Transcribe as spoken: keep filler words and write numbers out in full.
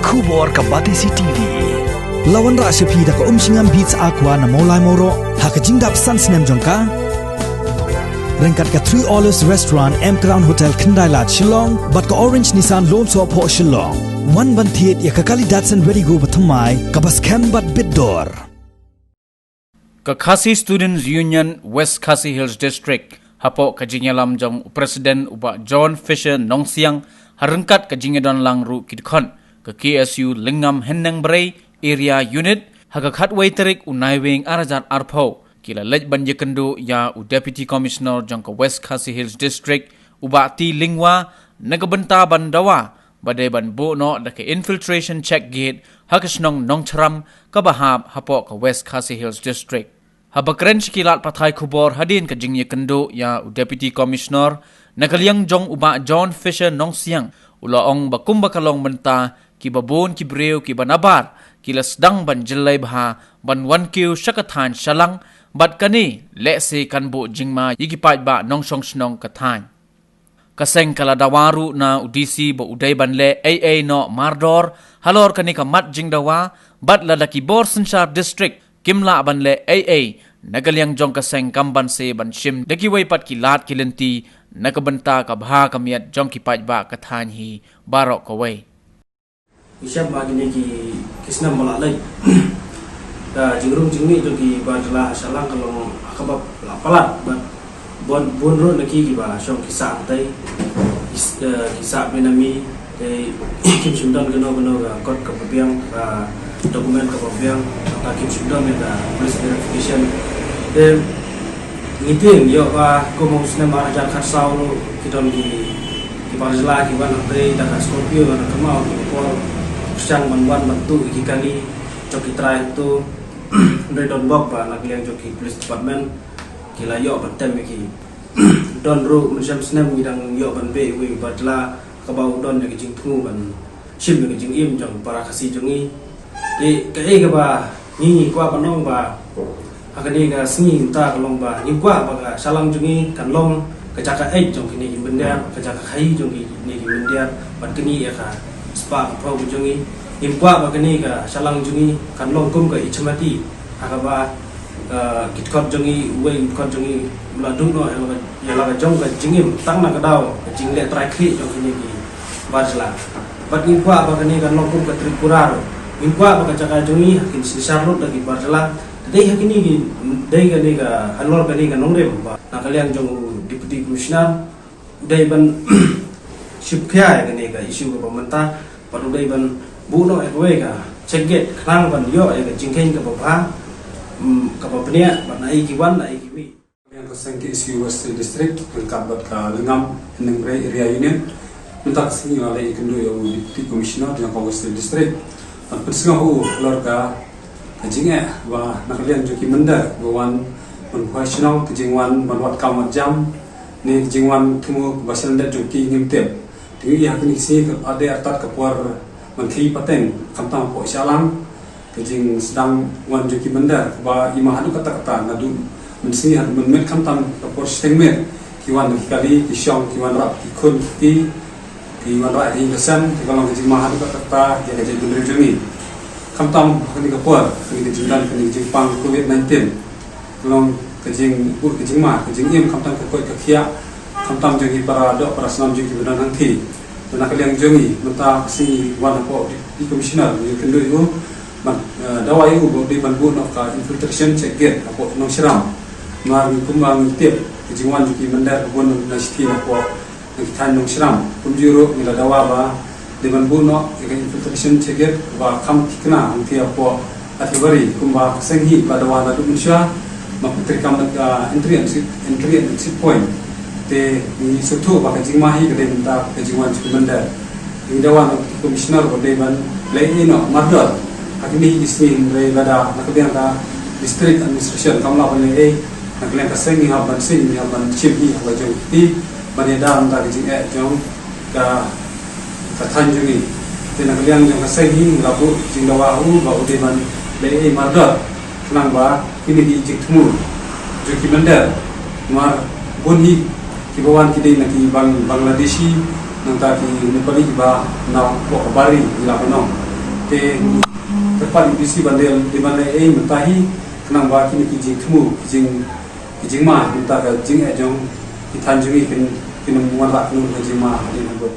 Khubor ka Batesi T V. La wanrah sha phi da ka Umshngam Beats Aqua na Mawlai Mawroh ha ka jingdap san snem jong ka. Ryngkat ka Three Olives Restaurant, M Crown Hotel, Khyndai Lad, Shillong, bad ka Orange Nissan Lum Sohphoh, Shillong. Wan ban thied ïa ka kali Datsun Redi-GO bathymmai kaba skhem bad bit dor. Ka Khasi Students Union West Khasi Hills District, hapoh ka jingïalam jong u President u Bah John Fisher Nongsiang, ha ryngkat ka jingïadon lang ruh ki dkhot ka K S U Lyngngam Hynñiewbrei Area Unit, ha ka khatwei tarik u Naiwieng arhajar arphew, ki la leit ban ïakynduh ïa u Deputy Commissioner jong ka West Khasi Hills District, u Bah T Lyngwa, na ka bynta ban dawa ba dei ban buh noh da ka infiltration check gate ha ka shnong Nongshram kaba hap hapoh ka West Khasi Hills District. Haba kren sha ki lad pathai khubor hadien ka jingïakynduh ïa u Deputy Commissioner, na ka liang jong u Bah John Fisher Nongsiang, u la ong ba kumba ka long mynta, kiba bun ki briew kiba nabar ki la sdang ban jyllei bha ban wan kiew sha ka thaiñ Shallang, bad kane lehse kan buh jingma ïa ki paidbah nongshong shnong ka thaiñ. Ka seng ka la dawa ruh na u D C ba u dei ban leh ei ei noh mardor halor kane ka mat jingdawa, bad lada ki bor synshar district kim lah ban leh ei ei, na ka liang jong ka seng kam ban sa ban shim da kiwei pat ki lad ki lynti na ka bynta ka bha ka miat jong ki paidbah ka thaiñ hi baroh kawei. Ngi shem ba kine ki, ki snem ba la leit, ka jingrung jingmih jong ki bar jylla ha Shallang ka long ha kaba la palat, bad bun, bun ruh na ki kiba shong ki sah hangtei, ki s-, eh, ki sah benami, te kim shym don kano kano ka kot kaba biang, ka document kaba biang, te kim shym don ka police verification. Te ngi tieng ïoh ba kum ha u snem arhajar khatsaw ruh ki don ki, ki bar jylla ki wan hangtei da ka Scorpio, da ka kynmaw, ki por pyrshang ban wan ban tuh ïa ki kali jong ki trai to. Hynrei donbok ba na ka liang jong ki police department ki la ïoh ban tem ïa ki. Don ruh mynshem snem ngi dang ïoh ban beh iwei i bar jylla kaba u don ïa ka jingthmu ban shim ïa ka jingim jong para Khasi jong ngi. Te kaei kaba ngi, ngi kwah ban ong ba ha kane ka sngi mynta ka long ba ngi kwah ba ka Shallang jong ngi kan long ka jaka eit jong kine ki mynder, ka jaka khaii jong kine ki mynder, bad kane ïa ka spah ka phew ka jong ngi. Ngi kwah ba kane ka Shallang jong ngi kan long kum ka Ichamati, ha kaba, eh, ki dkhot jong ngi, uwei u dkhot jong ngi u la duh noh ïa la ka, ïa la ka jong ka jingim tang na ka daw ka jingleh trai khlieh jong kine ki bar jylla. Bad ngi kwah ba kane kan long kum ka Tripura ruh. Ngi kwah ba ka jaka jong ngi ha kin synshar lut da ki bar jylla. Te dei ha kine ki, dei kane ka halor kane ka nongrim ba na ka liang jong u Deputy Commissioner u dei ban shim khia ïa kane ka issue kaba mynta, bad u dei ban buh noh ïa kawei ka check gate khnang ban ïoh ïa ka jingkheiñ kaba bha, mm, kaba bniah, bad na ei ki wan, na ei ki mih. Ka liang ka seng K S U West District ryngkat bad ka Lyngngam Hynñiewbrei Area Unit mynta ka sngi la leit ïakynduh ïa u Deputy Commissioner jong ka West District, ban pynsngew ha u halor ka, ka jingeh ba na ka liang jong ki mynder ba wan ban buhai shnong, ka jingwan ban wad kam wad jam, ne ka jingwan thmu ba sha lyndet jong ki ngim tip. Te ngi ïa kane ka sngi ka dei artat ka por ban khie pateng, khamtam hapoh Shallang, ka jingsdang wan jong ki mynder kaba i ma haduh katta katta, naduh mynsngi haduh mynmiet, khamtam ka por shiteng miet ki wan da ki kali, ki shong, ki wanrah ki khun ki kti, ki wanrah ïa ka sem, te ka long ka jingma haduh katta katta ïa ka jaitbynriew jong ngi. Khamtam ha kane ka por, kane ka jingdon kane ka jingpang Covid nineteen, ka long ka jing, ka jingma, ka jingim, khamtam ka koit ka khiah, khamtam jong ki para doh para snam jong ki ba don hangthie. Te na ka liang jong ngi mynta ka sngi wan hapoh Deputy Commissioner, ngi ïakynduh ïa u ban, eh, dawa ïa u ba u dei ban buh noh ka infiltration check gate hapoh Nongshram. Namar ngi kumba ngi tip ka jingwan jong ki mynder ka bun na shithi na hapoh na ki thaiñ Nongshram. Kumjuh ruh ngi la dawa ba dei ban buh noh ïa ka infiltration check gate ba kham thikna hangthie hapoh Athiewari, kumba ka seng hi ba dawa naduh mynshuwa, ba pyntrei kam ka entry and exit, entry and exit point. Te ngi sngewthuh ba ka jingma hi ka dei mynta ka jingwan jong ki mynder. Ngi dawa na u Commissioner ba dei ban leh ei noh mardor ha kine ki sngi, hynrei lada na ka liang ka District Administration kam lah ban leh ei, na ka liang ka seng ngi hap ban seng, ngi hap ban shim hi ha la jong ki kti ban ïada mynta ka jingeh jong ka, ka thaiñ jong ngi. Te na ka liang jong ka seng hi ngi la buh jingdawa ha u ba u dei ban leh ei mardor khnang ba kine ki jingthmu jong ki mynder. Namar bun hi kiba wan ki dei na ki Bang-, Bangladeshi, nangta ki Nepali kiba na hapoh ka Bari, ngi la pynong. Te kyrpad ïa u D C ban dei, dei ban leh ei mynta hi, khnang ba kine ki jingthmu, ki jing, ki jingma mynta ka jingeh jong ki thaiñ jong ngi kin, kin ym wanrah kano kano ka jingma hadien nangbuh.